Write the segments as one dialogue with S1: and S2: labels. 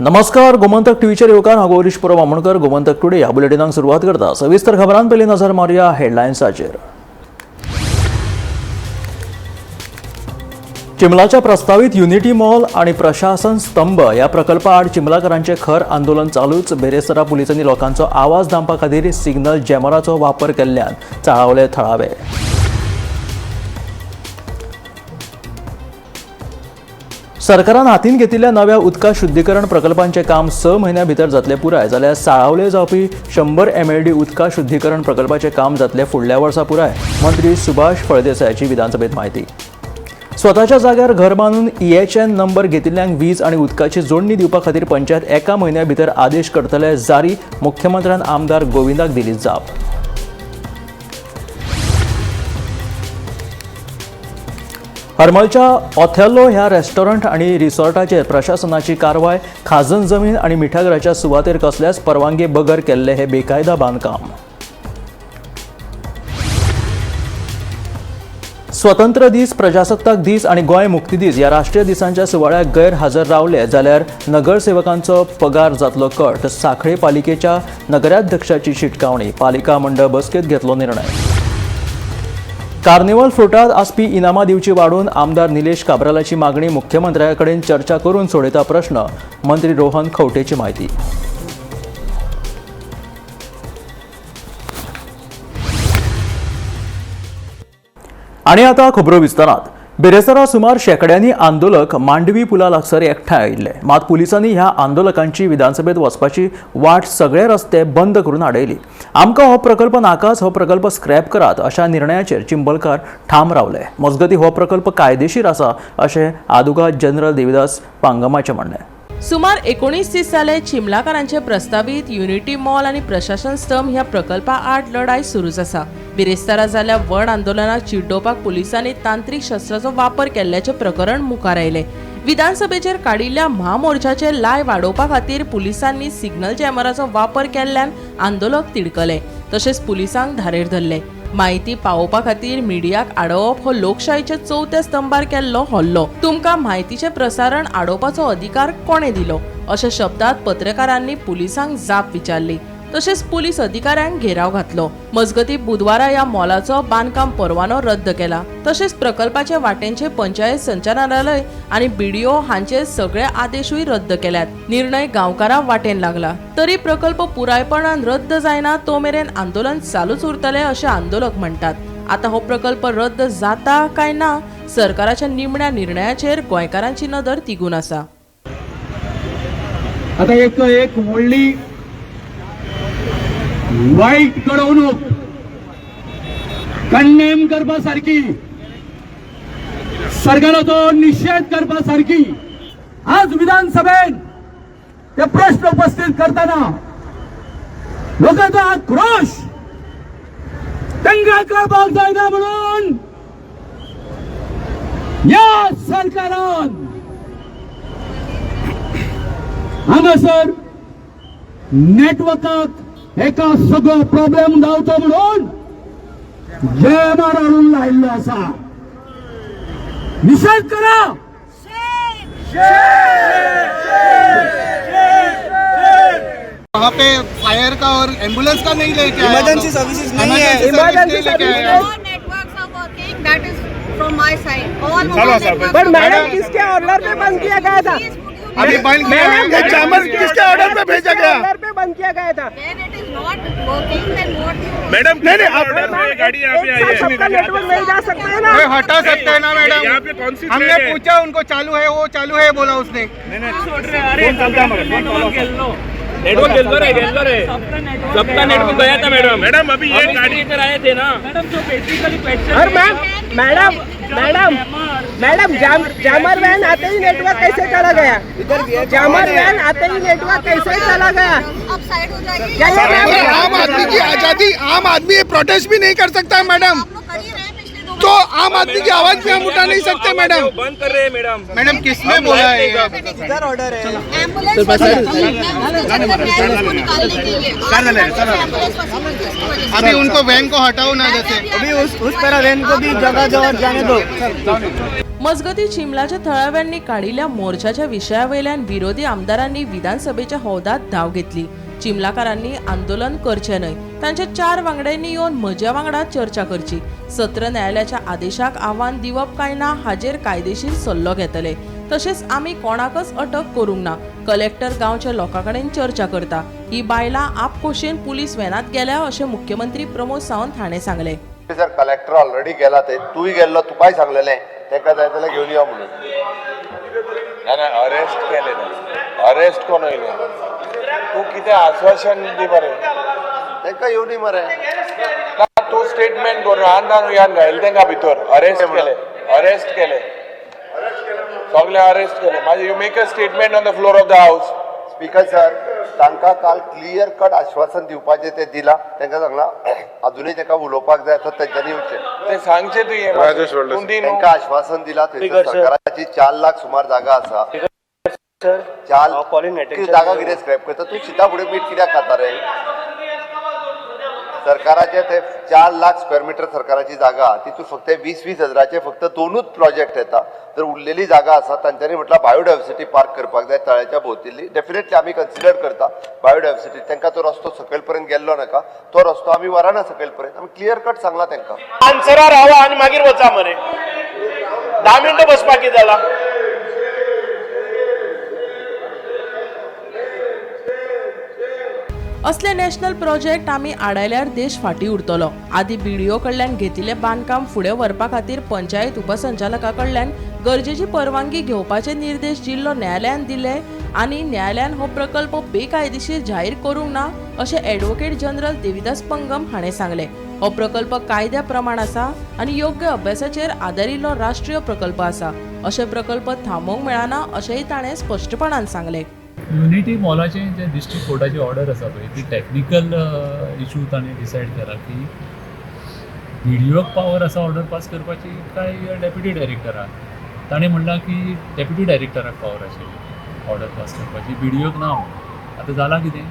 S1: नमस्कार, गोमंतक टीव्हीचेर येवकार. हांव गौरीश परब आमोणकर. गोमंतक टुडे ह्या बुलेटिनाक सुरवात करता. सविस्तर खबरां पयलीं नजर मारुया हेडलायन्साचेर. चिंबलाच्या प्रस्तावीत युनिटी मॉल आणि प्रशासन स्तंभ ह्या प्रकल्पा आड चिंबलाकारांचे खर आंदोलन चालूच. बेरेस्तारा पुलिसांनी लोकांचो आवाज दामपा खातीर सिग्नल जॅमराचो वापर केल्ल्यान चाळावले थळावे. सरकारान हातीन घेतिल्ल्या नव्या उदका शुद्धीकरण प्रकल्पांचें काम 6 म्हयन्यां भितर जातलें पुराय, जाल्यार साळावले जावपी 100 MLD उदका शुद्धीकरण प्रकल्पाचें काम जातलें फुडल्या वर्सा पुराय. मंत्री सुभाष फळदेसायाची विधानसभेत म्हायती. स्वताच्या जाग्यार घर बांदून EHN number घेतिल्ल्यांक वीज आनी उदकाची जोडणी दिवपा खातीर पंचायत 1 म्हयन्या भितर आदेश करतले जारी. मुख्यमंत्र्यान आमदार गोविंदाक दिली जाप. हरमलच्या ओथेलो ह्या रेस्टॉरंट आनी रिसॉर्टाचेर प्रशासनाची कारवाय. खाजन जमीन आनी मिठागराच्या सुवातेर कसल्याच परवानगे बगर केल्ले हे बेकायदा बांदकाम. स्वतंत्र दीस, प्रजासत्ताक दीस आनी गोंय मुक्ती दीस ह्या राष्ट्रीय दिसांच्या सुवाळ्याक गैरहजर रावले जाल्यार नगरसेवकांचो पगार जातलो कट. सांखळे पालिकेच्या नगराध्यक्षाची शिटकावणी. पालिका मंडळ बसकेत घेतलो निर्णय. कार्निवल फ्रुटात आसपी इनामां दिवची वाडून आमदार निलेश काब्रालाची मागणी. मुख्यमंत्र्या कडेन चर्चा करून सोडयता प्रश्न. मंत्री रोहन खंवटेची म्हायती. आनी आतां खबरो विस्तारात. बेरेस्तारा सुमार शेंकड्यांनी आंदोलक मांडवी पुला लागसर एकठांय आयिल्ले. मात पुलिसांनी ह्या आंदोलकांची विधानसभेत वचपाची वाट सगळे रस्ते बंद करून आडयली. आमकां हो प्रकल्प नाकाच, हो प्रकल्प स्क्रॅप करात अशा निर्णयाचेर चिंबलकार ठाम रावले. मजगतीं हो प्रकल्प कायदेशीर आसा अशें आदुगाद जनरल देविदास पांगमाचें म्हणणें.
S2: सुमार 19 दीस जाले चिंबलाकारांचे प्रस्तावीत युनिटी मॉल आनी प्रशासन स्तंभ ह्या प्रकल्पा आड लढाय सुरूच आसा. बिरेस्तारा जाल्ल्या व्हड आंदोलनाक चिड्डोवपाक पुलिसांनी तांत्रीक शस्त्राचो वापर केल्ल्याचें प्रकरण मुखार आयलें. विधानसभेचेर काडिल्ल्या म्हामोर्चाचे लाय वाडोवपा खातीर पुलिसांनी सिग्नल जॅमराचो वापर केल्ल्यान आंदोलक तिडकले, तशेंच पुलिसांक धारेर धरले. म्हायती पावोवपा खातीर मिडियाक आडोवप हो लोकशाहीच्या चवथ्या स्तंभार केल्लो हल्लो. तुमकां म्हायतीचें प्रसारण आडोवपाचो अधिकार कोणें दिलो अशा शब्दांत पत्रकारांनी पुलिसांक जाप विचारली, तशेंच पुलीस अधिकाऱ्यांक घेराव घातलो. मजगतीं बुधवारा ह्या मॉलाचो बांदकाम परवानो रद्द केला. तशेंच प्रकल्पाचे वाटेंचे पंचायत संचालनालय आनी बीडीओ हांचे सगळे आदेशूय रद्द केल्यात. निर्णय गांवकारा वाटेन लागला तरी प्रकल्प पुरायपणान रद्द जायना तो मेरेन आंदोलन चालूच उरतले अशें आंदोलक म्हणटात. आता हो प्रकल्प रद्द जाता काय ना सरकाराच्या निमण्या निर्णयाचेर गोंयकारांची नदर तिगून आसा.
S3: आता एक एक व्हडली वाईट घडवणूक कंडेम करपा सारखी, सरकाराचो निषेध करपा सारखी आज विधानसभेत ते प्रश्न उपस्थित करताना लोकांचो आक्रोश तांकां कळपाक जायना म्हणून या सरकारान हांगासर नेटवर्काक एका सगळो प्रॉब्लेम जावचो म्हणून जॅमर हाडून लायिल्लो आसा. निषेध करा.
S4: वहाँ पे फायर का और एम्बुलेंस का नहीं लेके आए.
S5: इमरजेंसी सर्विसेज नहीं है.
S4: इमरजेंसी सर्विस नहीं लेके आए.
S6: All networks are working. That is from my side. All mobile networks.
S7: Per madam किसके ऑर्डर पे बंद किया गया था?
S6: Please would you
S4: अभी बंद किया है.
S7: मैडम,
S4: ये जामर किसके ऑर्डर पे भेजा गया?
S7: ऑर्डर पे बंद किया गया था.
S6: When it is not working, then what do you want?
S8: Madam
S4: नहीं, नहीं, आप-
S8: ऑर्डर पे गाड़ी यहाँ पे आई
S7: एक
S8: है.
S7: साथ सबका नेटवर्क नहीं जा सकता है ना.
S4: ये हटा सकते हैं ना मैडम.
S8: यहाँ पे कौन सी
S4: हमने
S8: thread है?
S4: पूछा उनको, चालू है, वो चालू है बोला उसने.
S8: नेटवर्क गेल्लो रे, गेल्लो रे, सबका नेटवर्क गया था मैडम. मैडम अभी ये गाड़ी इधर आए थे ना.
S7: और ma'am madam madam madam jammer van आते ही नेटवर्क कैसे चला गया? जामर वैन आते ही नेटवर्क कैसे चला गया?
S6: अब साइड हो जाएगी.
S7: क्या ये मैम
S4: अरे आम आदमी की आजादी, आम आदमी ये प्रोटेस्ट भी नहीं कर सकता है मैडम.
S6: आप लोग कर ही रहे हैं पिछले 2
S4: तो आम आदमी की आवाज भी हम उठा नहीं सकते मैडम.
S8: बंद कर रहे हैं मैडम.
S4: मैडम किसने बोला है ये?
S5: इधर ऑर्डर है.
S6: एम्बुलेंस उसको निकालने के लिए एम्बुलेंस फंसी हुई थी उसकी वजह से.
S4: अभी उनको वैन को हटाओ ना जैसे
S5: अभी उस तरह वैन को भी जगह जगह जाने दो.
S2: मजगतीं चिंबलाच्या थळाव्यांनी काडिल्ल्या मोर्चाच्या विशया वयल्यान विरोधी आमदारांनी विधानसभेच्या हौदात धांव घेतली. चिंबलाकारांनी आंदोलन करचें न्हय, तांच्या 4 वांगड्यांनी येवन म्हज्या वांगडा चर्चा करची. सत्र न्यायालयाच्या आदेशाक आव्हान दिवप काय ना हाजेर कायदेशीर सल्लो घेतले. तशेंच आमी कोणाकच अटक करूंक ना. कलेक्टर गांवच्या लोकां कडेन चर्चा करता. ही बायलां आपखोशयेन पुलीस व्हॅनांत गेल्या अशें मुख्यमंत्री प्रमोद सावंत हाणें सांगलें.
S9: सर, कलेक्टर ऑलरेडी गेला थंय. तूंय गेल्लो, तुकाय सांगलेलें ताका जाय जाल्यार घेवन यो म्हणून.
S10: ना ना, अरेस्ट केले ना. अरेस्ट कोण येयले? तूं कितें आश्वासन दी मरे.
S9: तांकां येवनी मरे.
S10: ना, तूं स्टेटमेंट करून आंदान यान घायल तांकां भितर. अरेस्ट केले, अरेस्ट केले, सगळे अरेस्ट केले. मागीर you make a statement on the floor of the house.
S9: Speaker sir, तांकां काल क्लियर कट आश्वासन दिवपाचें तें दिलां. तांकां सांगलां, अजुनूय तांकां उलोवपाक जाय आसत तेंच्यांनी येवचें.
S10: ते सांगचे तुवें.
S11: राजेश वेळ्ळेकर.
S10: तूं दी न्हू.
S9: तांकां आश्वासन दिलां, थंयसर सरकाराची 4 लाख सुमार जागा आसा. चार कितें जागा कितें स्क्रॅप करता तूं? शिता फुडें मीठ कित्याक खाता रे? सरकाराचे ते 4 लाख स्क्वेअर मिटर सरकाराची जागा, तितून फक्त 20-20 हजाराचे फक्त दोनूच प्रोजेक्ट येता. तर उरलेली जागा आसा, तांच्यांनी म्हटल्यार बायोडायवर्सिटी पार्क करपाक जाय तळ्याच्या भोवतिल्ली. डेफिनेटली आमी कन्सिडर करता बायोडायवर्सिटी. तांकां तो रस्तो सकयल पर्यंत गेल्लो नाका, तो रस्तो आमी व्हरना सकयल पर्यंत. आमी क्लियर कट सांगला तांकां.
S8: आन्सरा रावा आनी मागीर वचा मरे. 10 मिनटां बसपाक कितें जाला?
S2: असले नॅशनल प्रोजेक्ट आमी आडायल्यार देश फाटीं उरतलो. आदी बीडीओ कडल्यान घेतिल्लें बांदकाम फुडें व्हरपा खातीर पंचायत उपसंचालका कडल्यान गरजेची परवानगी घेवपाचे निर्देश जिल्लो न्यायालयान दिले आनी न्यायालयान हो प्रकल्प बेकायदेशीर जाहीर करूंक ना अशें ॲडव्होकेट जनरल देविदास पंगम हाणें सांगलें. हो प्रकल्प कायद्या प्रमाण आसा आनी योग्य अभ्यासाचेर आदारिल्लो राष्ट्रीय प्रकल्प आसा. अशे प्रकल्प थांबोवंक मेळना अशेंय ताणें स्पश्टपणान सांगलें.
S12: युनिटी मॉलाचे जे डिस्ट्रिक्ट कोर्टाची ऑर्डर आसा पळय, ती टॅक्निकल इशू ताणें डिसायड केला की बीडीओक पावर आसा ऑर्डर पास करपाची काय डेप्युटी डायरेक्टराक. ताणें म्हणलां की डेप्युटी डायरेक्टराक पावर आशिल्ली ऑर्डर पास करपाची, बीडीओक ना म्हणून. आतां जालां कितें,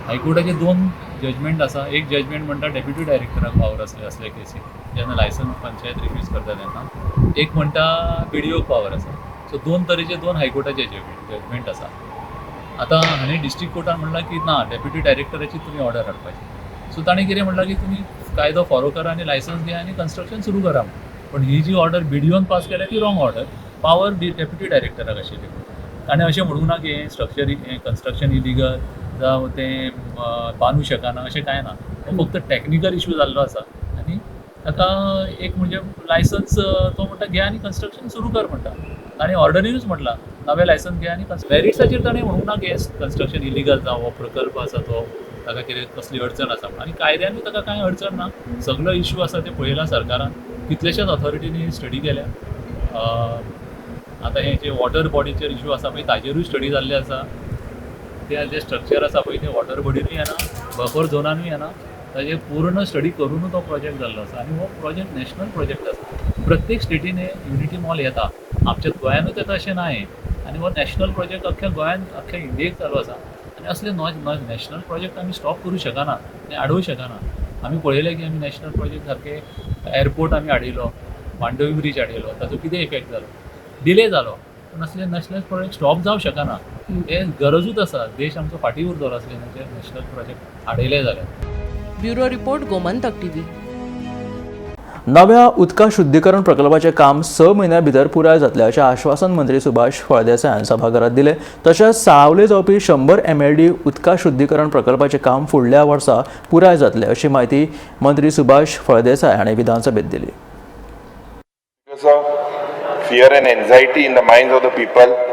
S12: हायकोर्टाचे दोन जजमेंट आसा. एक जजमेंट म्हणटा डेप्युटी डायरेक्टराक पावर आसले असल्या केसीन, जेन्ना लायसन्स पंचायत रिफ्यूज करता तेन्ना. एक म्हणटा बीडीओक पावर आसा. सो दोन तरेचे दोन हायकोर्टाचे जजमेंट आसा. आतां हांणी डिस्ट्रिक्ट कोर्टान म्हणलां की ना, डेप्युटी डायरेक्टराची तुमी ऑर्डर हाडपाची. सो ताणें कितें म्हणलां की तुमी कायदो फॉलो करा आनी लायसन्स घेया आनी कन्स्ट्रक्शन सुरू करा. पण ही जी ऑर्डर बीडीओन पास केल्या ती रॉंग ऑर्डर. पावर डेप्युटी डायरेक्टराक आशिल्ली. ताणें अशें म्हणूंक ना की हें स्ट्रक्चर, हें कन्स्ट्रक्शन इलिगल जावं तें बांदूं शकना, अशें कांय ना. हो फक्त टॅक्निकल इशू जाल्लो आसा आनी ताका एक म्हणजे लायसन्स तो म्हणटा घे आनी कन्स्ट्रक्शन सुरू कर म्हणटा. ताणें ऑर्डरीनूच म्हटलां नवें लायसन्स घे आनी मेरिट्साचेर ताणें म्हणूंक ना की हें कन्स्ट्रक्शन इलिगल जावं हो प्रकल्प आसा तो ताका कितें कसली अडचण आसा म्हणून. आनी कायद्यानूय ताका कांय अडचण ना. सगलो इशू आसा ते पळयला सरकारान, कितलेशेच ऑथॉरिटीनी स्टडी केल्या. आतां हे जे वॉटर बॉडीचेर इशू आसा पळय, ताजेरूय स्टडी जाल्ले आसा. ते जे स्ट्रक्चर आसा पळय, ते वॉटर बॉडीनूय येना, बफर झोनानूय येना. ताजेर पूर्ण स्टडी करूनूच तो प्रोजेक्ट जाल्लो आसा आनी हो प्रोजेक्ट नॅशनल प्रोजेक्ट आसा. प्रत्येक स्टेटीन हे युनिटी मॉल येता, आमच्या गोंयानूच येता अशें ना हें. आनी हो नॅशनल प्रोजेक्ट अख्ख्या गोंयान, अख्ख्या इंडियेक चालू आसा आनी असले नॅशनल प्रोजेक्ट आमी स्टॉप करूं शकना आनी आडोवंक शकना. आमी पळयलें की आमी नॅशनल प्रोजेक्ट सारके एअरपोर्ट आमी हाडिल्लो, मांडवी ब्रीज हाडिल्लो, ताचो कितें इफेक्ट जालो? डिले जालो. पूण असले नॅशनल प्रोजेक्ट स्टॉप जावंक शकना. हे गरजूच आसा. देश आमचो फाटीं उरतलो असले नॅशनल प्रोजेक्ट आडयले जाल्यार.
S2: Bureau report, Gomantak TV.
S1: नव्या उदका शुद्धीकरण प्रकल्पाचें काम 6 म्हयन्यां भितर पुराय जातलें अशें आश्वासन मंत्री सुभाष फळदेसाय हांणी सभाघरात दिलें. तशेंच साळावले जावपी 100 एमएलडी उदका शुद्धीकरण प्रकल्पाचें काम फुडल्या वर्सा पुराय जातलें अशी म्हायती मंत्री सुभाष फळदेसाय हांणी विधानसभेत दिली.
S10: Because of fear and anxiety in the minds of the people,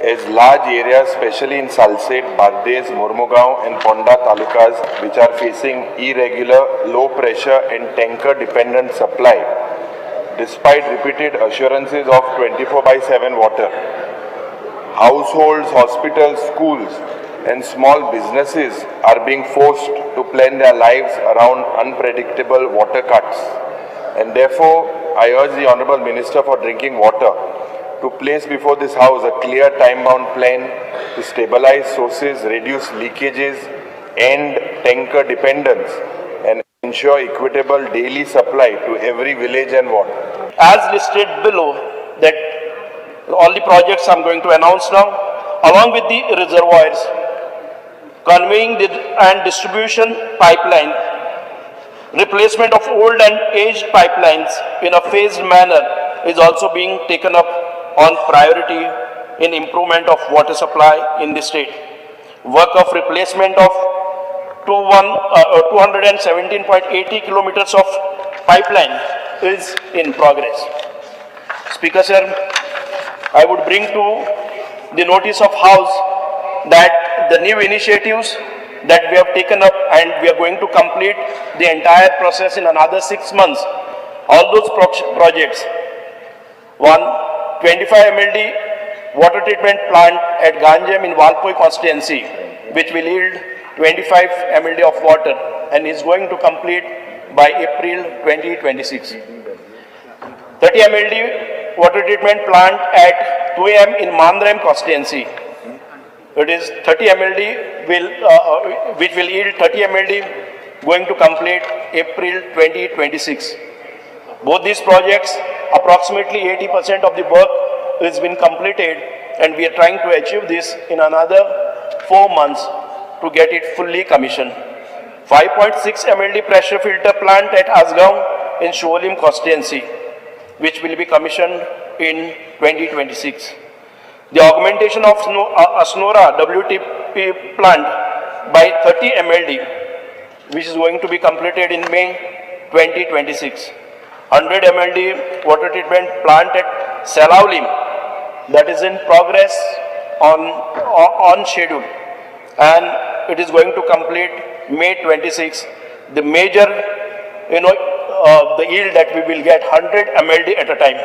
S10: as large areas, especially in Salcete, Bardez, Mormugao and Ponda talukas, which are facing irregular, low pressure and tanker dependent supply, despite repeated assurances of 24 by 7 water. Households, hospitals, schools and small businesses are being forced to plan their lives around unpredictable water cuts. And therefore, I urge the Honorable Minister for Drinking Water to place before this House a clear time-bound plan to stabilize sources, reduce leakages, end tanker dependence, and ensure equitable daily supply to every village and ward.
S8: As listed below. that all the projects I am going to announce now, along with the reservoirs, conveying the and distribution pipeline, replacement of old and aged pipelines in a phased manner is also being taken up on priority in improvement of water supply in the state. Work of replacement of 217.80 kilometers of pipeline is in progress. Speaker sir, I would bring to the notice of House that the new initiatives that we have taken up and we are going to complete the entire process in another 6 months. All those projects, one, 25 MLD water treatment plant at Ganjam in Valpoi constituency, which will yield 25 MLD of water and is going to complete by April 2026. 30 MLD water treatment plant at 2M in Mandrem constituency. It is 30 MLD which will yield 30 MLD, going to complete April 2026. Both these projects, approximately 80% of the work has been completed, and we are trying to achieve this in another 4 months to get it fully commissioned. 5.6 MLD pressure filter plant at Asgaon in Siolim constituency, which will be commissioned in 2026. The augmentation of Asnora WTP plant by 30 MLD, which is going to be completed in May 2026. 100 MLD water treatment plant at Selaulim, that is in progress on schedule, and it is going to complete May 26. The major, the yield that we will get 100 MLD at a time.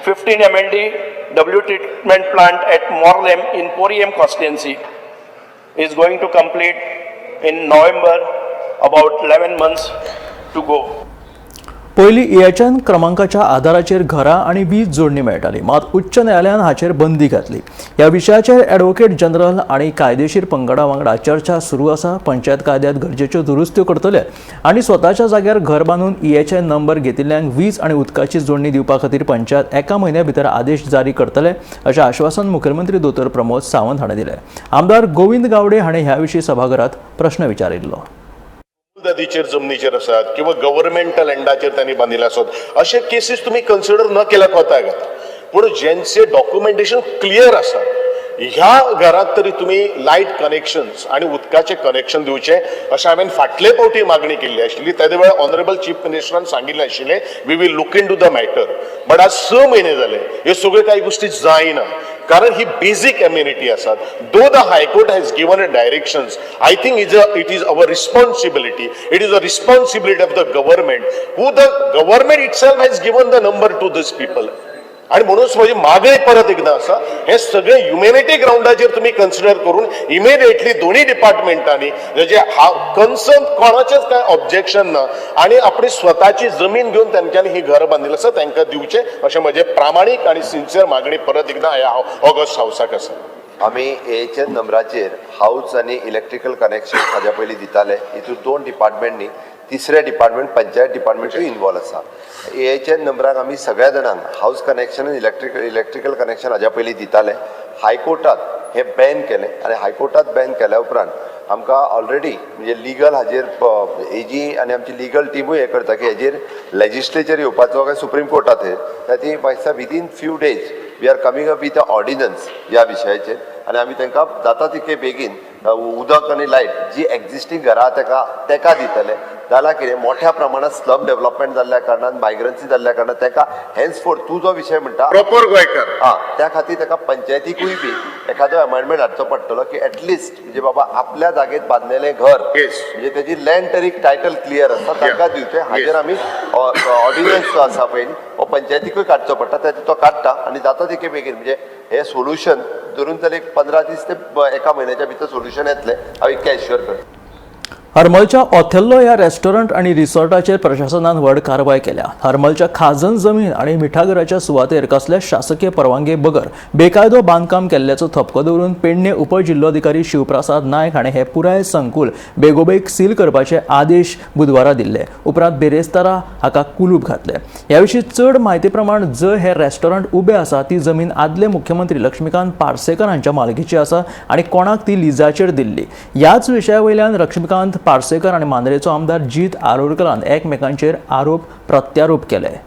S8: 15 MLD W treatment plant at Morlem in Poriem constituency is going to complete in November, about 11 months to go.
S1: पयलीं AHN क्रमांकाच्या आदाराचेर घरां आनी वीज जोडणी मेळटाली, मात उच्च न्यायालयान हाचेर बंदी घातली. ह्या विशयाचेर ॲडव्होकेट जनरल आनी कायदेशीर पंगडा वांगडा चर्चा सुरू आसा. पंचायत कायद्यांत गरजेच्यो दुरुस्त्यो करतले आनी स्वताच्या जाग्यार घर बांदून ईएचएन नंबर घेतिल्ल्यांक वीज आनी उदकाची जोडणी दिवपा खातीर पंचायत एका म्हयन्या भितर आदेश जारी करतले अशें आश्वासन मुखेलमंत्री दोतोर प्रमोद सावंत हाणें दिलें. आमदार गोविंद गावडे हाणें ह्या विशीं सभाघरांत प्रश्न विचारिल्लो.
S10: नदीचेर जमनीचेर आसात किंवा गव्हर्मेंट लँडाचेर त्यांनी बांदिल्ले आसत, अशे केसीस तुमी कन्सिडर न केल्यार कोता जाता. पूण जेंचे डॉक्युमेंटेशन क्लियर आसा, ह्या घरात तरी तुमी लायट कनेक्शन्स आनी उदकाचें कनेक्शन दिवचें अशें हांवें फाटले फावटी मागणी केल्ली आशिल्ली. तेदे वेळार ऑनरेबल चीफ मिनिस्टरान सांगिल्लें आशिल्लें, we will look into the matter. But आज 6 म्हयने जाले, ह्यो सगळ्यो कांय गोश्टी जायना, कारण ही बेजीक एम्युनिटी आसात. Though the High Court has given a directions, I think is a it is our responsibility, it is a responsibility of the government, who the government itself has given the number to this people. आणि म्हणूनच म्हजी मागणी परत एकदा आसा, हे सगळे humanity ग्रावंडाचेर तुमी कन्सिडर करून इमिडिएटली दोन्ही डिपार्टमेंटांनी जे कन्सर्न कोणाचेच कांय ऑब्जेक्शन ना आणि आपली स्वताची जमीन घेवन तेंच्यांनी ही घर बांदिल्ली आसा तांकां दिवचें, अशें म्हजें प्रामाणीक आनी सिन्सियर मागणी परत एकदां ह्या ऑगस्ट हावसाक आसा.
S9: आमी एएचएन नंबराचेर हावस आनी इलेक्ट्रिकल कनेक्शन हाज्या पयलीं दिताले. हितून दोन डिपार्टमेंट न्ही, तिसरें डिपार्टमेंट पंचायत डिपार्टमेंटूय इनवॉल्व आसा. एएचएन नंबराक आमी सगळ्या जाणांक हावस कनेक्शन आनी इलेक्ट्रिकल कनेक्शन हाज्या पयलीं दिताले. हायकोर्टात हें बॅन केलें आनी हायकोर्टात बॅन केल्या उपरांत आमकां ऑलरेडी म्हणजे लिगल हाजेर एजी आनी आमची लिगल टिमूय हें करता की हेजेर लेजिस्लेचर येवपाचो काय सुप्रीम कोर्टात हे त्या ती within few days we are coming up with a ordinance ह्या विशयाचेर आनी आमी तांकां जाता तितके बेगीन उदक आनी लायट जी एक्झिस्टींग घरां तेका दितले. जाल्यार कितें मोठ्या प्रमाणात स्लम डेव्हलपमेंट जाल्ल्या कारणान, मायग्रन्सी जाल्ल्या कारणान ताका हेन्सफोर्थ तूं जो विशय म्हणटा
S10: प्रॉपर गोंयकार.
S9: हा, त्या खातीर ताका पंचायतीकूय बी एखादो अमेंडमेंट हाडचो पडटलो की एटलिस्ट म्हणजे बाबा आपल्या जागेत बांदलेलें घर म्हणजे तेजी लँड तरी टायटल क्लियर आसता, तांकां दिवचें. हाजेर आमी ऑर्डिनन्स जो आसा पळय हो पंचायतीकूय काडचो पडटा, तो काडटा आनी जाता तितके बेगीन म्हणजे हे सोल्युशन धरून चल एक 15 दीस ते एका म्हयन्याच्या भितर सोल्युशन येतलें, हांव इतकें एश्युअर करता.
S1: हरमलच्या ओथेल्लो ह्या रेस्टॉरंट आनी रिसॉर्टाचेर प्रशासनान व्हड कारवाय केल्या. हरमलच्या खाजन जमीन आनी मिठागराच्या सुवातेर कसल्याच शासकीय परवानगे बगर बेकायदो बांदकाम केल्ल्याचो थपको दवरून पेडणे उपजिल्लोधिकारी शिवप्रसाद नायक हाणें हें पुराय संकुल बेगोबेग सील करपाचे आदेश बुधवारा दिल्ले. उपरांत बेरेस्तारा हाका कुलूप घातले. ह्या विशीं चड म्हायती प्रमाण जंय हें रेस्टॉरंट उबें आसा ती जमीन आदले मुख्यमंत्री लक्ष्मीकांत पार्सेकर हांच्या मालकीची आसा आनी कोणाक ती लिजाचेर दिल्ली. ह्याच विशया वयल्यान लक्ष्मीकांत पार्सेकर आनी मांद्रेचो आमदार जीत आरोलकरान एकमेकांचेर आरोप प्रत्यारोप केले.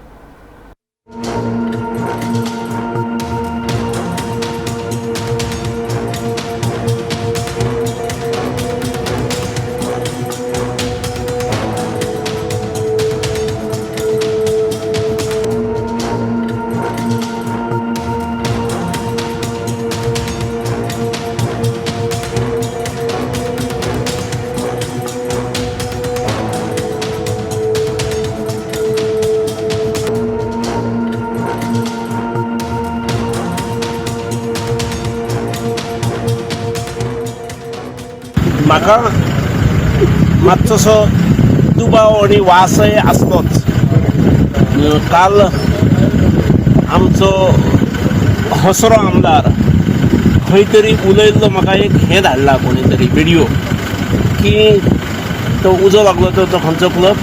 S11: म्हाका मातसो दुबाव आनी वासय आसलोच. काल आमचो हसरो आमदार खंय तरी उलयल्लो, म्हाका एक हें धाडला कोणी तरी व्हिडियो की तो उजो लागलो तो खंयचो क्लब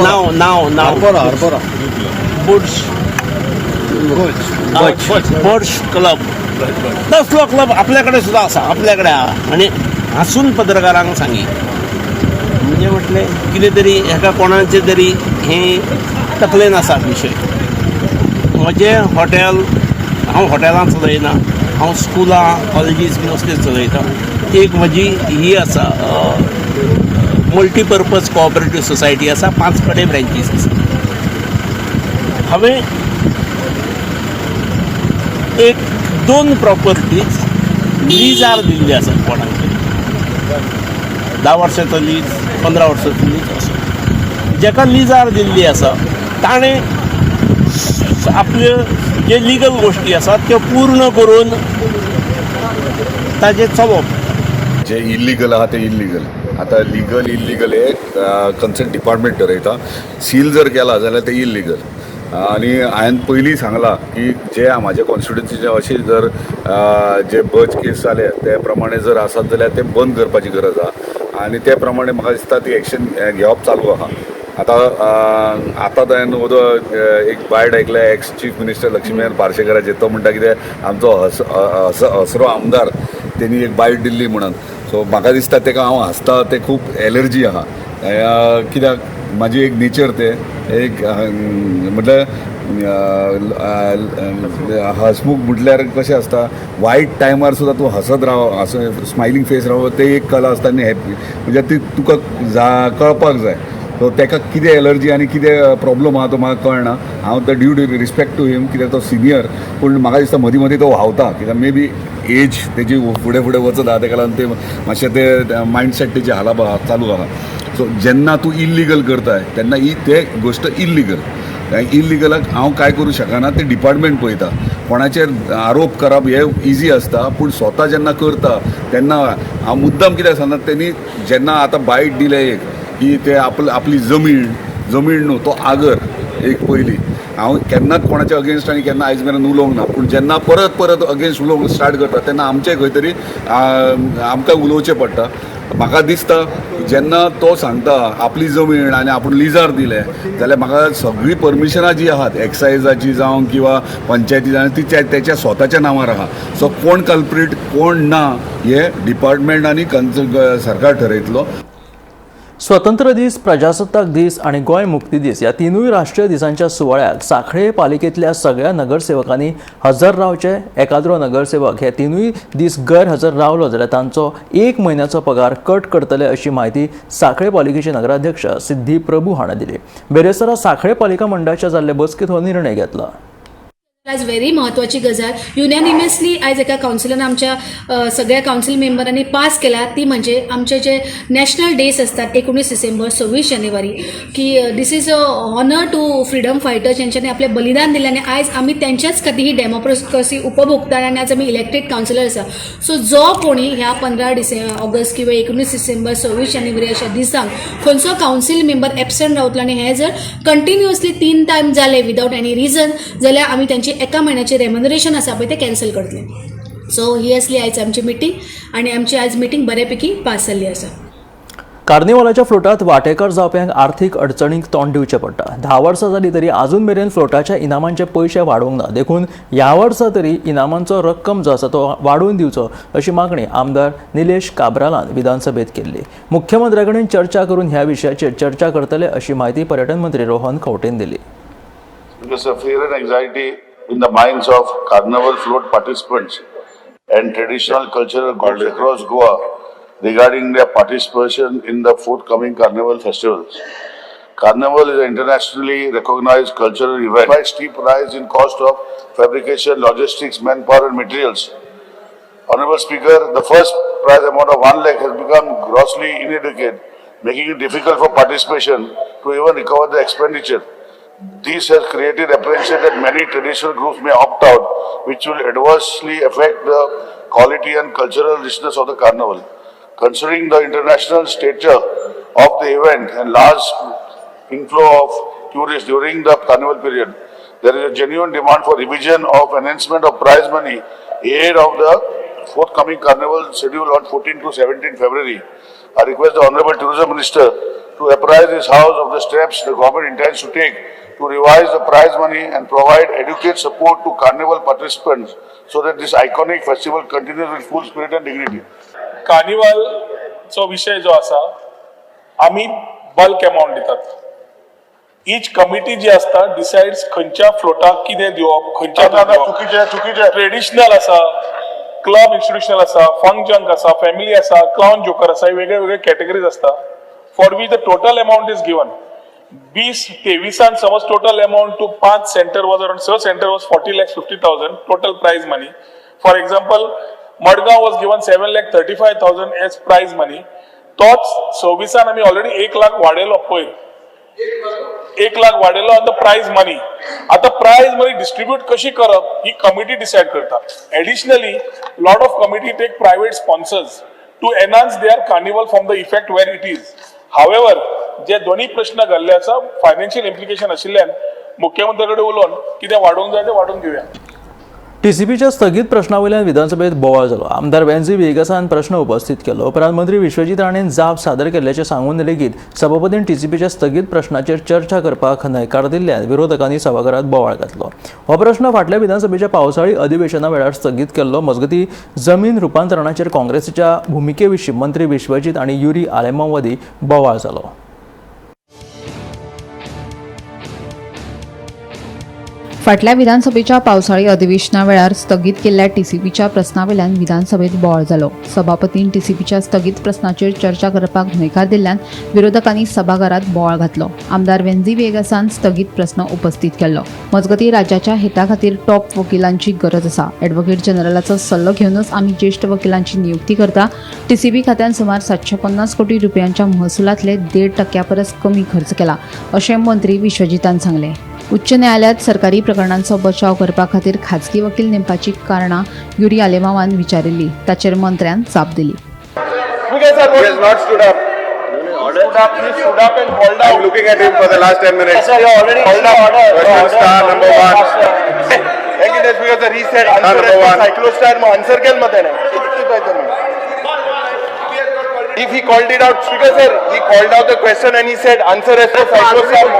S11: नांव नांव नांव बर्ड्स बर्ड्स क्लब, तसलो क्लब आपल्या कडेन सुद्दां आसा, आपल्या कडेन आहा. आनी हांसून पत्रकारांक सांगी म्हणजे म्हटलें कितें तरी हेका कोणाचें तरी हें तकलेन आसा विशय. म्हजें हॉटेल हांव हॉटेलां चलयना, हांव स्कुलां कॉलेजीस बीन असले चलयता. एक म्हजी ही आसा मल्टीपर्पज कोऑपरेटीव सोसायटी आसा, 5 कडेन ब्रँचीस आसा. हांवें 1-2 प्रॉपर्टीज लिजार दिल्ली आसा कोणाक, 10 वर्सांचो लीज, 15 वर्सांचो लीज असो. जेका लिजार दिल्ली आसा ताणें आपल्यो जे लिगल गोश्टी आसात त्यो पूर्ण करून ताजें चलोवप.
S13: जे इल्लिगल आहा ते इल्लिगल, आतां लिगल इल्लिगल हे कन्सर्न डिपार्टमेंट ठरयता. सील जर केला जाल्यार ते इल्लिगल. आनी हांवें पयलीं सांगलां की जे म्हाज्या कॉन्स्टिट्युन्सीचे अशें जर जे बज केस जाले ते प्रमाणे जर आसत जाल्यार ते बंद करपाची गरज आहा आनी ते प्रमाणे म्हाका दिसता ती एक्शन घेवप चालू आहा. आतां आतां हांवें वोदोळ एक बायट आयकल्या एक्स चीफ मिनिस्टर लक्ष्मीकांत पार्सेकराचेर, तो म्हणटा कितें आमचो हसरो आमदार तेणी एक बायट दिल्ली म्हणून. सो म्हाका दिसता तेका हांव हांसता तें खूब एलर्जी आहा, कित्याक म्हाजी एक नेचर तें एक म्हटल्यार हसमुख म्हटल्यार कशें आसता, वायट टायमार सुद्दां तूं हसत राव, स्मायलींग फेस राव, तें एक कला आसता आनी हॅपी म्हणजे ती तुका कळपाक जाय. सो तेका कितें एलर्जी आनी कितें प्रॉब्लम आहा तो म्हाका कळना. हांव तो ड्यू रिस्पेक्ट टू हिम कित्याक तो सिनियर, पूण म्हाका दिसता मदीं मदीं तो व्हांवता कित्याक मे बी एज तेजी फुडें फुडें वचत आहा, तेका लागून ते मातशें ते मायंडसेट तेजी हालाप चालू आहा. सो जेन्ना तूं इल्लिगल करताय तेन्ना ही ते गोश्ट इल्लिगल, इल्लिगलाक हांव कांय करूं शकना, ते डिपार्टमेंट पळयता. कोणाचेर आरोप करप हें इजी आसता, पूण स्वता जेन्ना करता तेन्ना हांव मुद्दम कित्याक सांगता, तेणी जेन्ना आतां बायट दिलें एक की ते आपली जमीन जमीन न्हू तो आगर एक पयली हांव केन्नाच कोणाच्या अगेन्स्ट आनी केन्ना आयज मेरेन उलोवंक ना, पूण जेन्ना परत परत अगेन्स्ट उलोवंक स्टार्ट करता तेन्ना आमचें खंय तरी आमकां उलोवचें पडटा. म्हाका दिसता जेन्ना तो सांगता आपली जमीन आनी आपूण लिजार दिलें जाल्यार म्हाका सगळीं परमिशनां जीं आहात एक्सायजाची जावं किंवा पंचायती जावं ती तेच्या स्वताच्या नांवार आहा. सो कोण कल्प्रीट कोण ना हें डिपार्टमेंट आनी सरकार ठरयतलो.
S1: स्वतंत्र दीस, प्रजासत्ताक दीस आनी गोंय मुक्ती दीस ह्या तिनूय राष्ट्रीय दिसांच्या सुवाळ्याक सांखळे पालिकेंतल्या सगळ्या नगरसेवकांनी हजर रावचे. एकाद्रो नगरसेवक हे तिनूय दीस गैरहजर रावलो जाल्यार तांचो 1 म्हयन्याचो पगार कट करतले अशी म्हायती सांखळे पालिकेचे नगराध्यक्ष सिद्धी प्रभू हाणें दिली. बेरेस्तारा सांखळे पालिका मंडळाच्या जाल्ले बसकेंत हो निर्णय घेतला.
S14: आज व्हेरी म्हत्वाची गजाल युनॅनिमसली आयज एका कावन्सिलान आमच्या सगळ्या कावन्सील मेंबरांनी पास केला, ती म्हणजे आमचे जे नॅशनल डेज असतात 19 डिसेंबर 26 जानेवारी की this is a honour to freedom fighters ज्यांच्यानी आपलें बलिदान दिलें आनी आयज आमी त्यांच्याच खातीर ही डेमोक्रेसी उपभोगतात आनी आज आमी इलेक्टेड कावन्सिलर आसा. सो जो कोणी ह्या 15 ऑगस्ट किंवा 19 डिसेंबर 26 जानेवारी अशा दिसांक खंयचो कावन्सील मेंबर एबसंट रावतलो आनी हें जर कंटिन्युअसली 3 टायम जालें विदावट एनी रिजन जाल्यार आमी त्यांची एका म्हयन्याचें रेम्युनरेशन आसा पळय तें कॅन्सल करतले. सो ही आसली आयज आमची मिटींग आनी आमची आयज मिटींग बऱ्यापैकी पास जाल्ली आसा.
S1: कार्निवालाच्या फ्लोटात वांटेकार जावप्यांक आर्थीक अडचणींक तोंड दिवचें पडटा. 10 वर्सां जालीं तरी आजून मेरेन फ्लोटाच्या इनामांचे पयशे वाडोवंक ना, देखून ह्या वर्सा तरी इनामांचो रक्कम जो आसा तो वाडोवन दिवचो अशी मागणी आमदार निलेश काब्रालान विधानसभेत केल्ली. मुख्यमंत्र्या कडेन चर्चा करून ह्या विशयाचेर चर्चा करतले अशी म्हायती पर्यटन मंत्री रोहन खंवटेन दिली.
S15: Because of fear and anxiety in the minds of carnival float participants and traditional cultural groups across Goa regarding their participation in the forthcoming carnival festivals. Carnival is an internationally recognized cultural event. By steep rise in cost of fabrication, logistics, manpower and materials. Honorable Speaker, the first prize amount of 1 lakh has become grossly inadequate, making it difficult for participation to even recover the expenditure. This has created apprehension that many traditional groups may opt out, which will adversely affect the quality and cultural richness of the carnival. Considering the international stature of the event and large inflow of tourists during the carnival period, there is a genuine demand for revision of enhancement of prize money ahead of the forthcoming carnival schedule on 14 to 17 February. I request the Honorable Tourism Minister to apprise this House of the steps the government intends to take to revise the prize money and provide adequate support to carnival participants so that this iconic festival continues with full spirit and dignity.
S16: कार्निवलचो विशय जो आसा, आमी bulk amount दितात. Etch committee जी आसता डिसायड्स खंयच्या फ्लोटाक कितें दिवप, खंयच्या
S15: चुकीचें चुकीचें.
S16: ट्रेडिशनल आसा, क्लब इन्स्टिट्युशनल आसा, फंक जंक आसा, फॅमिली आसा, क्लावन जोकर आसा, हे वेगळे वेगळे कॅटेगरीज आसता for which the total amount is given. 2023 समज total amount to 5 centre was around 6 centre was 40,50,000 total prize money. For example, Madgaon was given 7,35,000 as prize money. तोच 26 आमी ऑलरेडी 1 लाख वाडयलो, पयर 1 लाख वाडयलो ऑन the prize money. आता prize money distribute कशी करप ही कमिटी डिसायड करता. Additionally, lot of committee take private sponsors to enhance their carnival from the effect where it is. However, जे दोन्ही प्रश्न घाल्ले आसा फायनान्शियल इम्प्लिकेशन आशिल्ल्यान मुख्यमंत्र्या कडेन उलोवन कितें वाडोवंक जाय तें वाडोवन घेवया.
S1: टीसीपीच्या स्थगीत प्रश्नावयल्यान विधानसभेत बोवाळ जालो. आमदार वेन्झी व्हिएगसान प्रश्न उपस्थित केलो. उपरांत मंत्री विश्वजीत राणेन जाप सादर केल्ल्याचें सांगून लेगीत सभापतीन टीसीपीच्या स्थगीत प्रश्नाचेर चर्चा करपाक न्हयकार दिल्ल्यान विरोधकांनी सभाघरात बोवाळ घातलो. हो प्रश्न फाटल्या विधानसभेच्या पावसाळी अधिवेशना वेळार स्थगीत केल्लो. मजगतीं, जमीन रुपांतरणाचेर काँग्रेसीच्या भुमिके विशीं मंत्री विश्वजीत आनी युरी आलेमांव मदीं बोवाळ जालो.
S17: फाटल्या विधानसभेच्या पावसाळी अधिवेशना वेळार स्थगीत केल्ल्या टीसीपीच्या प्रस्नावेल्यान विधानसभेत बोवाळ जालो. सभापतीन टीसीपीच्या स्थगीत प्रस्नाचेर चर्चा करपाक न्हयकार दिल्ल्यान विरोधकांनी सभाघरात बोवाळ घातलो. आमदार वेन्झी व्हिएगसान स्थगीत प्रस्न उपस्थित केल्लो. मजगतीं, राज्याच्या हिता खातीर टॉप वकिलांची गरज आसा. ॲडव्होकेट जनरलाचो सल्लो घेवनच आमी ज्येश्ठ वकिलांची नियुक्ती करता. टीसीपी खात्यान सुमार 750 कोटी रुपयांच्या महसुलांतले 1.5% परस कमी खर्च केला, अशें मंत्री विश्वजितान सांगलें. उच्च न्यायालयात सरकारी प्रकरणांचो बचाव करपा खातीर खाजगी वकील नेमपाची कारणां युरी आलेमावान विचारिल्ली. ताचेर मंत्र्यान जाप दिली.
S10: He has not stood up.
S16: Stood up, he stood up and called out.
S10: I'm looking at him for the last 10 minutes.
S16: Sir, you already
S10: Called out.
S16: Order.
S10: Question star number 1.
S16: Thank you, Speaker sir. He said
S10: Star
S16: answer
S10: number 1.
S16: Cyclostyle mo answer केल मत है. If he called it out, Speaker sir, he called out the question and he said answer as per cyclostyle.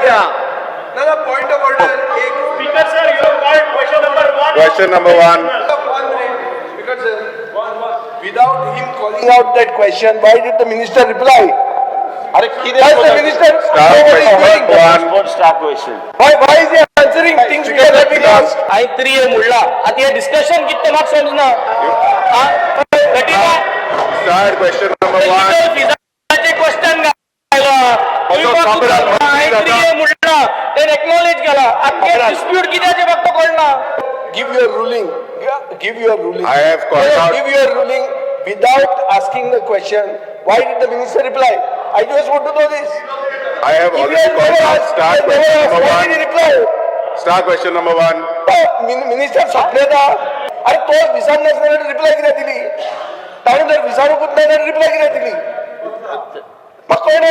S5: No, no, point of order.
S8: Speaker sir, you have called question number 1.
S10: Question number 1.
S5: One minute. Speaker sir, without him calling out that question, why did the minister reply?
S16: अरे कितें
S5: Why is the minister?
S10: Star
S5: know what he's
S10: question
S5: doing?
S10: 1.
S8: Star question.
S5: Why is he answering things which are not being asked?
S7: हांवें 3 म्हणला. आतां हें discussion कितें तें म्हाका समजना.
S10: Star question number 1.
S7: फिजाचें क्वेश्चन घायला. हांवें 3 म्हणला, तेणें एक्नॉलेज केला. आतां डिस्प्यूट कित्याचें म्हाका कळना.
S5: Give your ruling. Give your ruling.
S10: I have called out.
S5: Give your ruling without asking the question. Why did the minister reply? I just want to know this.
S10: I have already called out star question number
S5: Why did he
S10: 1.
S5: reply?
S10: Star question number 1.
S5: Minister सोंपलेता आनी तो विचारनासतना reply कित्याक दिली? ताणें जर विचारूंकूच ना जाल्यार reply कित्याक दिली? म्हाका कळना.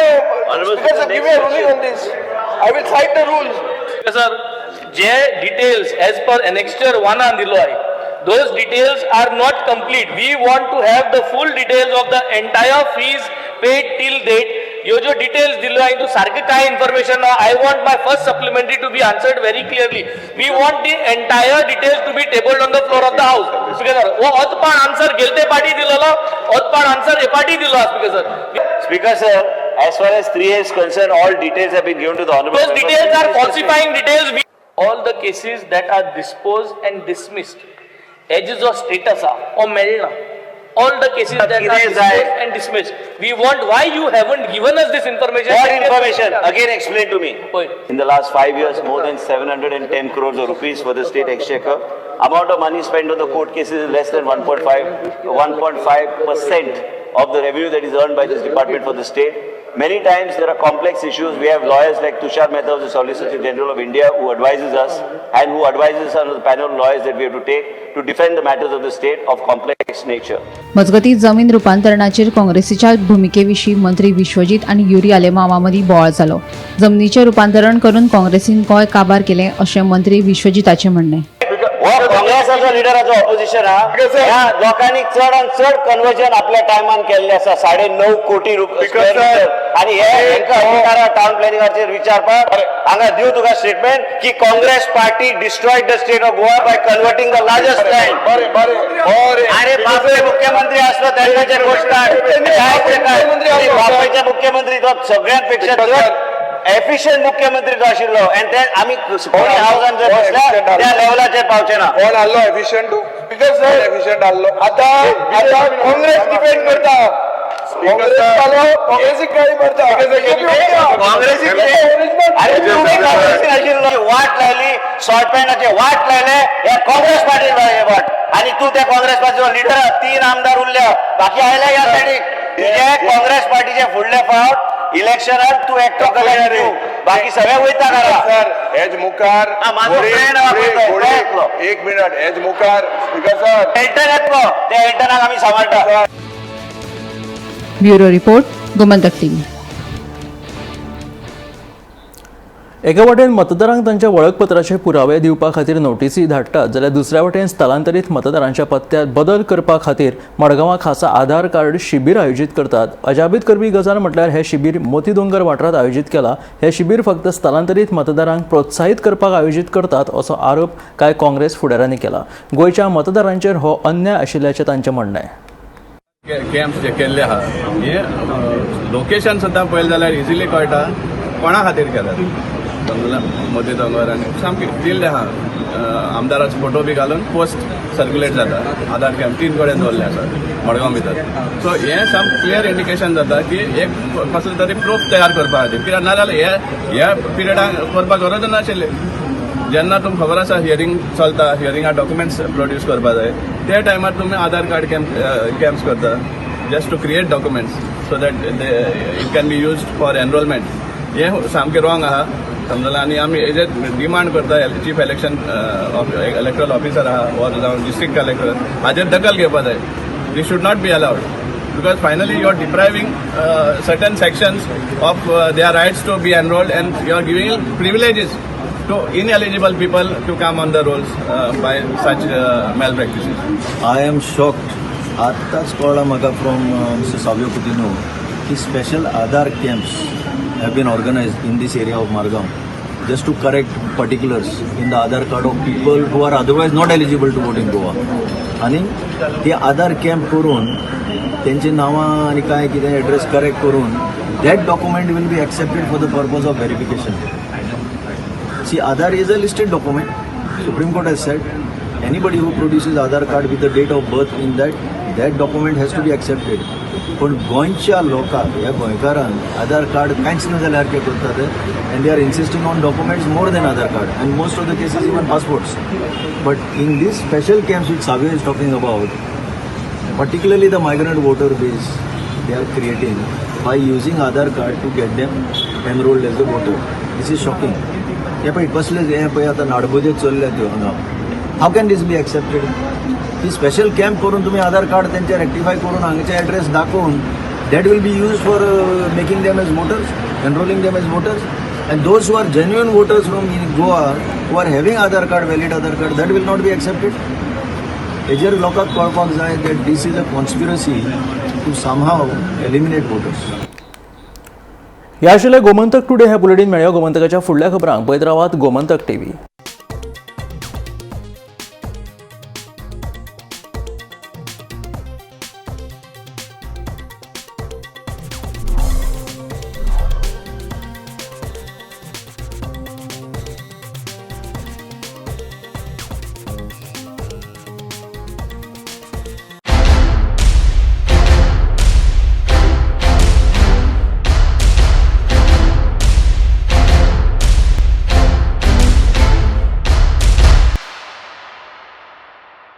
S5: Speaker sir, give your ruling on this. I will cite the rules.
S8: Sir, J details as per annexure 1 दिलो आहे, those details are not complete. We want to have the full details of the entire fees paid till date. ह्यो ज्यो details दिल्यो आहे तूं सारकें कांय information ना. I want my first supplementary to be answered very clearly. We want the entire details to be tabled on the floor of the house. Speaker sir, हो अतपाण answer गेलते पाटी दिलेलो, अतपाण आन्सर हे पाटी दिलो speaker sir.
S18: Speaker sir, as far as 3A is concerned, all details have been given to the honorable
S8: Those
S18: member.
S8: details are falsifying details. All the cases that are disposed and dismissed, हेजे जो status आहा हो मेळना. All the cases that are
S18: कितें जाय?
S8: disposed and dismissed. We want, why you haven't given us this information?
S18: What information? Again explain to me.
S8: पळय.
S18: In the last 5 years, more than 710 crores of rupees for the state exchequer. Amount of money spent on the court cases is less than 1.5% of the revenue that is earned by this department for the state. Many times there are complex issues. We have lawyers like Tushar Mehta, the Solicitor General of India, who advises us and who advises on the panel of lawyers that we have to take to defend the matters of the state of complex nature.
S17: मजगतीं जमीन रुपांतरणाचेर काँग्रेसीच्या भुमिकेविशीं मंत्री विश्वजीत आनी युरी आलेमावा मदीं बोवाळ जालो. जमनीचें रुपांतरण करून काँग्रेसीन गोंय काबार केलें अशें मंत्री विश्वजीताचें म्हणणें.
S18: हो काँग्रेसाचो लिडराचो ऑपोजिशन हा, ह्या लोकांनी चड आनी चड कन्वर्जन आपल्या टायमान केल्लें आसा, 9.5 कोटी रुपये. आनी हे हेंका अधिकार टाउन प्लॅनिंगाचेर विचारपाक हांगा दिव तुका स्टेटमेंट की Congress party destroyed the state of Goa by converting the largest land.
S5: बरें बरें बरें.
S18: अरे बापय मुख्यमंत्री आसलो तेन्नाचे गोश्ट काय काय, बापायचे मुख्यमंत्री तो सगळ्यात पेक्षा चड एफिशियंट मुख्यमंत्री तो आशिल्लो. आनी ते आमी कोणी हावसान जर बसल्या त्या लेवलाचेर पावचे ना.
S5: कोण आहलो एफिशियंट? स्पीकर सर, एफिशियंट आहलो. आतां आतां काँग्रेस डिपेंड करता. काँग्रेस आलो, काँग्रेसीक गाळी मारता.
S18: काँग्रेसीक अरे तुम्ही काँग्रेसीन आशिल्लो, वाट लायली, शॉर्ट पॅन्टाचे वाट लायले ह्या काँग्रेस पार्टीन वाट. आनी तूं त्या काँग्रेस पार्टीचो लिडर, 3 आमदार उरले, बाकी आयले ह्या सायडीक. तुजे काँग्रेस पार्टीचे फुडले फावट इलेक्शनाक तूं एकटो कलेक्ट, बाकी सगळे वयता घरा.
S10: सर, हेज मुखार एक मिनट, हेज मुखार स्पीकर सर
S18: एल्टन येतलो, त्या एल्टनाक आमी सांबाळटा.
S17: Bureau report, Gomantak TV.
S1: एका वटेन मतदारांक तांच्या वळखपत्राचे पुरावे दिवपा खातीर नोटीसी धाडटात, जाल्यार दुसऱ्या वटेन स्थलांतरीत मतदारांच्या पत्त्यात बदल करपा खातीर मडगांवां खासा आधार कार्ड शिबीर आयोजीत करतात. अजाबीत करपी गजाल म्हटल्यार हें शिबीर मोती दोंगर वाठारांत आयोजीत केलां. हें शिबीर फक्त स्थलांतरीत मतदारांक प्रोत्साहीत करपाक आयोजीत करतात असो आरोप कांय काँग्रेस फुडाऱ्यांनी केला. गोंयच्या मतदारांचेर हो अन्याय आशिल्ल्याचें तांचें म्हणणें.
S19: कॅम्प्स जे केल्ले आहा हे लोकेशन सुद्दां पळयलें जाल्यार इजिली कळटा कोणा खातीर केल्यात. समजला, मोती दोंगर आनी सामकें दिल्लें आहा, आमदाराचो फोटो बी घालून पोस्ट सर्क्युलेट जाता. आधार कॅम्प 3 कडेन दवरले आसात मडगांव भितर. सो हें सामकें क्लियर इंडिकेशन जाता की एक कसलो तरी प्रूफ तयार करपा खातीर, कित्याक नाजाल्यार ह्या पिरियडाक करपाक गरज नाशिल्ली. जेन्ना तुमकां खबर आसा हियरींग चलता, हियरिंगा डॉक्युमेंट्स प्रोड्यूस करपा जाय, त्या टायमार तुमी आधार कार्ड कॅम्प्स करता just to create documents so that it can be used for enrolment. हें सामकें रॉंग आहा, समजलें. आनी आमी हेजेर डिमांड करता चीफ इलेक्शन इलेक्ट्रल ऑफिसर आहा ऑर जावं डिस्ट्रिक्ट कलेक्टर हाजेर दखल घेवपा जाय. This should not be allowed because finally you are depriving certain sections of their rights to be enrolled and you are giving privileges to ineligible people to come on the rolls by such malpractices.
S20: I am shocked. आत्ताच कळ्ळां म्हाका from mister Savio Coutinho की special Aadhaar camps have been organized in this area of Margao just to correct particulars in the Aadhaar card of people who are otherwise not eligible to vote in Goa. आनी ते आधार camp करून तेंची नांवां आनी कांय कितें address correct करून that document will be accepted for the purpose of verification. See, Aadhaar is a listed document. Supreme Court has said anybody who produces Aadhaar card with the date of birth in that document has to be accepted. पूण गोंयच्या लोकांक, ह्या गोंयकारांक आधार card कांयच ना जाल्यार सारकें करतात and they are insisting on documents more than Aadhaar card and most of the cases even passports. But in this special camps which Savio is talking about, particularly the migrant voter base they are creating by using Aadhaar card to get them enrolled as a voter. This is shocking. हे पळय कसले हे पळय आतां नाडबुद्यो चल्ल्या त्यो हांगा. How can this be accepted? की स्पेशल कॅम्प करून तुमी आधार कार्ड तेंचे रेक्टिफाय करून हांगाचे एड्रेस दाखोवन that will be used for making them as voters, enrolling them as voters, and those who are genuine voters from Goa who are having Aadhaar card, valid Aadhaar card, that will not be accepted. हेजेर लोकांक कळपाक जाय that this is a conspiracy to somehow eliminate voters.
S1: ह्या आशिल्लें Gomantak today ह्या bulletin. मेळया गोमंतकाच्या फुडल्या खबरांक. पळयत रावात गोमंतक टीव्ही.